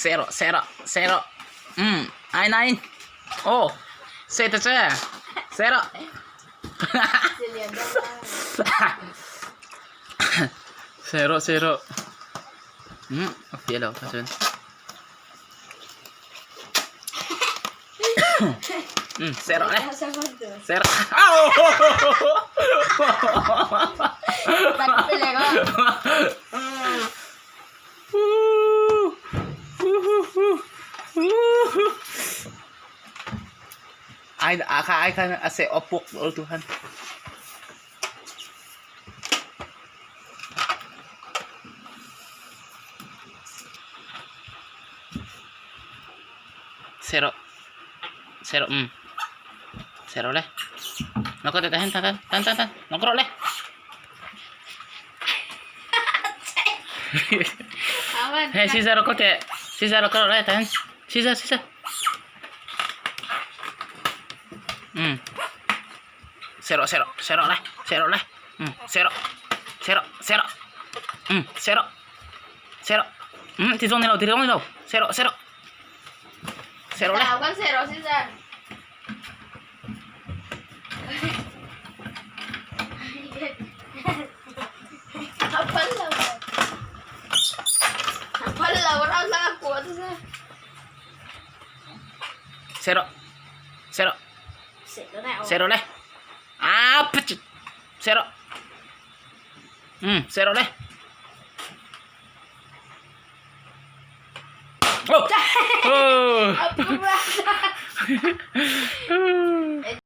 Seh rawh, seh rawh, seh rawh. Umm, ai nai. Aw, seh ta che. Seh rawh. Seh rawh, seh rawh. Umm, a fiah lo kha chuan. Umm, seh rawh le. Seh rawh. Au! Ai a kha ai khan a seh awp puk ul tu khan. Seh rawh. Seh rawh umm. Seh rawh le. Nokot teh tahan tahan tahan tahan tahan. Nokot rawh le. Hei scissor ko teh. Scissor ko rawh le tahan. Scissor scissor. Umm. Seh rawh seh rawh seh rawh le. Seh rawh le. Umm seh rawh. Seh rawh seh rawh. Umm seh rawh. Seh rawh. Umm ti zawng ni lo ti zawng ni lo. Seh rawh seh rawh. Seh rawh le. Tao kan seh rawh scissor. A phal lo. A phal lo ra la kuah tu se. Seh rawh. Seh rawh. Seh rawh le. Seh rawh le. Ah pachit. Seh rawh. Umm seh rawh le. Oh! Oh!